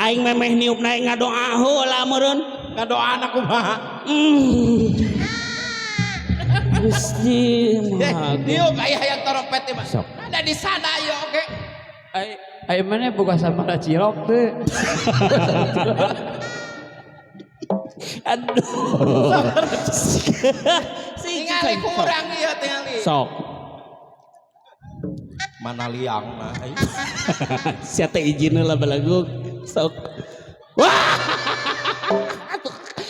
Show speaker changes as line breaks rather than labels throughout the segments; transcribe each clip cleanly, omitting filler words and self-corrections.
Aing memeh niup naik ngadoa heula meureun.
Ngadoana kumaha?
Gusti Maha Agung.
Niup aya hayang trompet mah.
Sok.
Ada di sana ieu oge.
Ai ai mana boga samara cilok teu.
Aduh. Si
Tingali kurang ieu tingali.
Sok.
Mana liangna ai.
Sia teh izin heula balagu. Sok. Wah.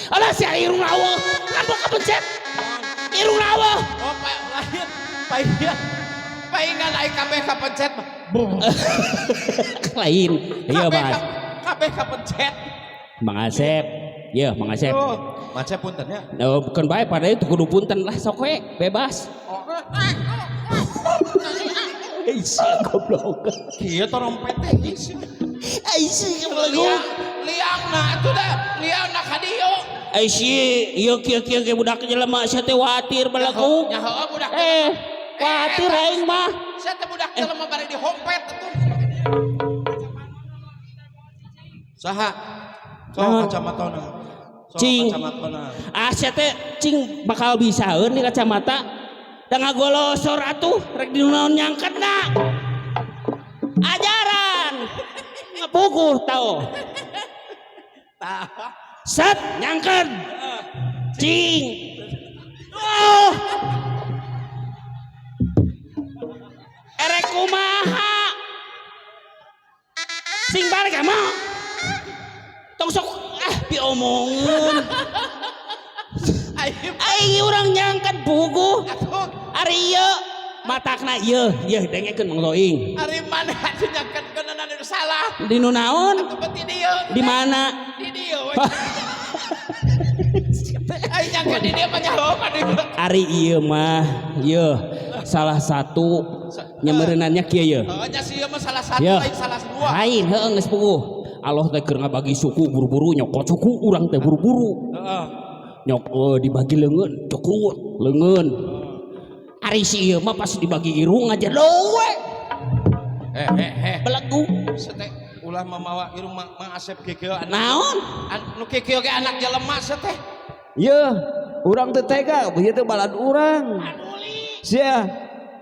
Alah sia irung laweuh. Ngambek kapencet. Irung laweuh.
Oh, pa, lain. Paingan. Paingan ai kabeh kapencet mah.
Lain. Iya,
Kabeh
Mas.
Kabeh kapencet.
Mang Asep. Iya, Mang Asep.
Oh, Mang Asep punten ya.
Oh, bukan bae pada itu kudu punten lah sok we, bebas. Sia goblok.
Kieu trompet teh geus.
Ai sia goblok.
Liang, liangna atuh da, liangna ka dieu.
Ai sia, ieu kieu kieu ge budak jelema sia teh watir balagu.
Nya heueuh budak.
Watir aing mah.
Sia teh budak jelema bari dihompet atuh. Saha? Sok kacamatana. Sok
Cing.
kacamatana.
Ah sia teh cing bakal bisaeun di kacamata. Da ngagolosor atuh rek di naon nyangketna. Ajaran. Ngepuguh tau. Set nyangket. Cing. Oh. Erek kumaha? Sing balik mah. Tong sok ah diomongeun. Aing urang nyangket puguh. Ari ieu matakna ieu, ieu dengekeun Mang Toing.
Ari mana atuh nyangketkeun anu salah?
Di nu naon?
Atuh beuti dieu.
Di mana?
Di dieu we. Aing nyangket di dieu mah nyaho ka dieu.
Ari ieu mah ieu salah satu nyemereunannya kieu ye.
Heeh nya si ieu mah salah satu lain salah dua.
Lain heueuh geus puguh. Allah teh keur ngabagi suku buru-buru nyokot suku urang teh buru-buru.
Heeh.
Nyok dibagi leungeun, cokot leungeun. Ari si ieu mah pas dibagi irung aja lowe. Belegu.
Sete ulah mamawa irung Mang Asep kieu anak.
Naon?
Nu kieu ge anak jelema sete.
Yeuh, urang teu tega, ieu teh balad urang. Sia,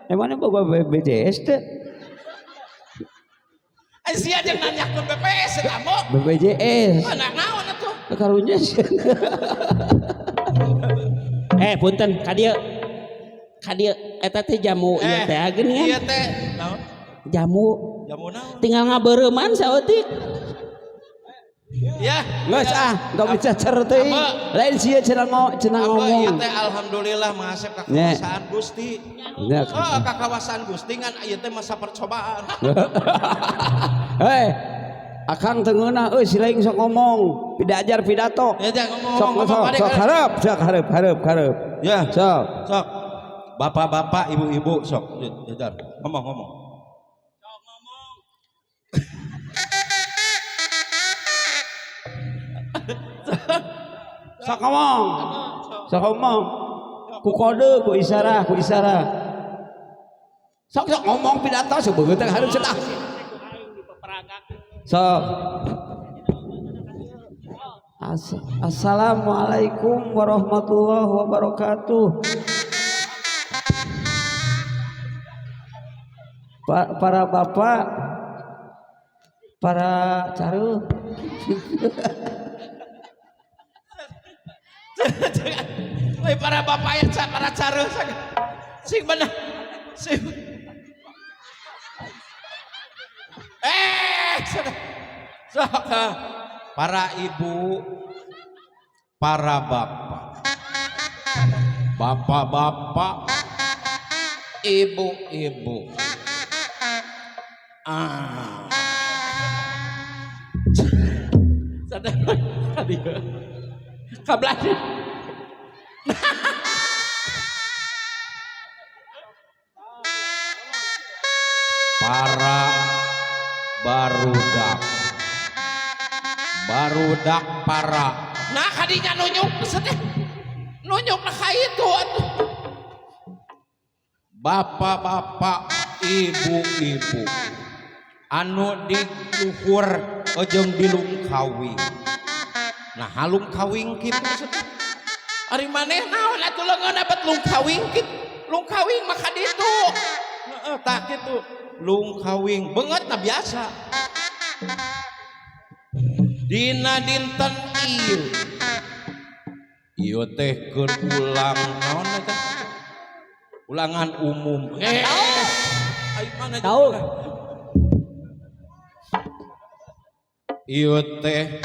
emangnya boga BPJS teh?
Ai sia jeung nanyakeun BPS eta mah.
BPJS.
Mana naon atuh?
Karunya sia.
Punten ka dieu. Ka dieu eta teh jamu ieu teh geuningan.
Ieu teh naon?
Jamu.
Jamu naon?
Tinggal ngabeureuman saeutik.
Ya.
Geus ah, enggak bisa certeuing. Lain sia cenah ngomong.
Ieu teh alhamdulillah Mang Asep ka kawasan Gusti.
Nya.
Oh, ka kawasan Gusti ngan ieu teh masa percobaan.
Hei, akang teu ngeunah euy si lain sok ngomong, pidajar pidato.
Ya, jangan ngomong,
Sok,
ngomong,
sok,
balik,
sok
balik.
hareup, sok hareup, hareup, hareup.
Ya.
Sok.
Sok. Bapak-bapak, ibu-ibu sok jajar. Ngomong, ngomong.
Sok ngomong.
Sok ngomong. Sok ngomong. Ku kode, ku isyarat, ku isyarat. Sok sok ngomong pidato sok beungeut teh hareup cenah. Sok. Assalamualaikum warahmatullahi wabarakatuh. Para bapak, para caruh.
Woi para bapak ya para caruh sing bener sing. Sok para ibu, para bapak, bapak-bapak, ibu-ibu. Ah. Sadar tadi. Kablah. Para barudak. Barudak para. Nah kadinya nunjuk sedih. Nunjuk nah ka itu atuh. Bapak-bapak, ibu-ibu. Anu di luhur Ojong dilungkawing. Nah, halungkawing kitu maksudna. Ari maneh naon atuh leungeun dapat lungkawing kitu. Lungkawing mah ka ditu. Heeh, tah kitu. Lungkawing beungeutna biasa. Dina dinten ieu. Ieu teh keur ulang naon eta? Ulangan umum. Ayo mana
Tahu.
Ieu teh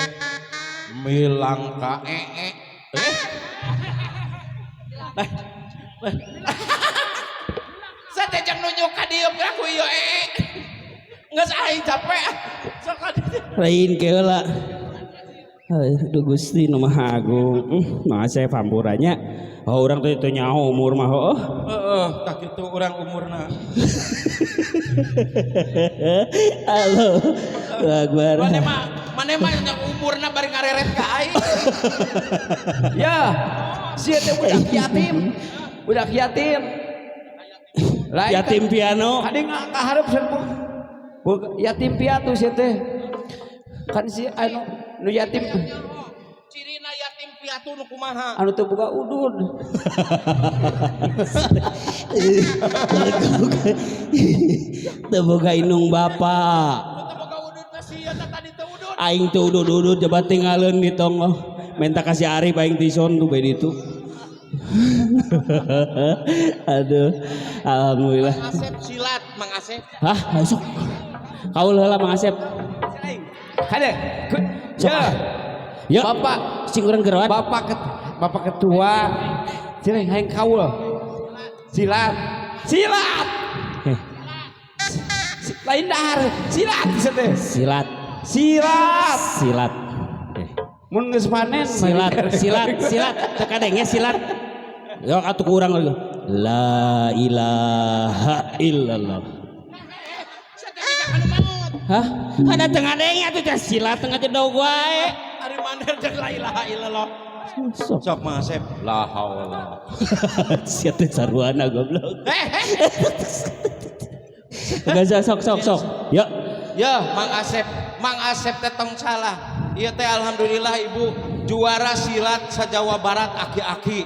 milang ka ee. Saya teh jeung nunjuk ka dieu ku ieu ee. Geus aing capek. Sok ka dieu.
Lain ke heula. Aduh Gusti nu Maha Agung. Mah saya pampurannya. Oh urang teh teu nyaho umur mah heuh.
Heeh, tah kitu urang umurna.
Halo. Akbar.
Maneh mah yang umurna bari ngareret ka aing.
Ya, sia teh budak yatim. Budak yatim. Lain
Yatim piano.
Kadi kaharep sen bu. Yatim piatu sia teh. Kan si anu nu yatim
Cirina yatim piatu nu kumaha?
Anu teu boga udud.
Teu boga indung bapa.
Teu boga udud mah sia teh tadi teu udud.
Aing teu udud-udud jabat tinggalin di tonggoh. Minta kasih Arif aing tison tuh bae ditu. Aduh, alhamdulillah.
Mang Asep silat, Mang Asep.
Hah, ayo sok. Kaul heula Mang Asep.
Kade.
Sok.
Ya.
Ya.
Bapak
Sing urang geroan.
Bapak ketua cireng hayang kaul. Silat. Silat. Lain dahar, silat bisa teh.
Silat,
Silat.
silat.
Mun geus panen
Silat, silat, silat. Teu kadenge silat. Yo atuh ku urang. La ilaha illallah.
Sia teh jiga kanu maot.
Hah? Ada teu ngadenge atuh teh silat teu ngajedog wae.
Ari maneh jeung la ilaha illallah.
Sok.
Sok Mang Asep. La haula.
Sia teh saruana goblok.
Eh.
Enggak sok sok sok. Yuk.
Ya, Mang Asep, Mang Asep teh tong salah. Ieu teh alhamdulillah Ibu juara silat sa Jawa Barat aki-aki.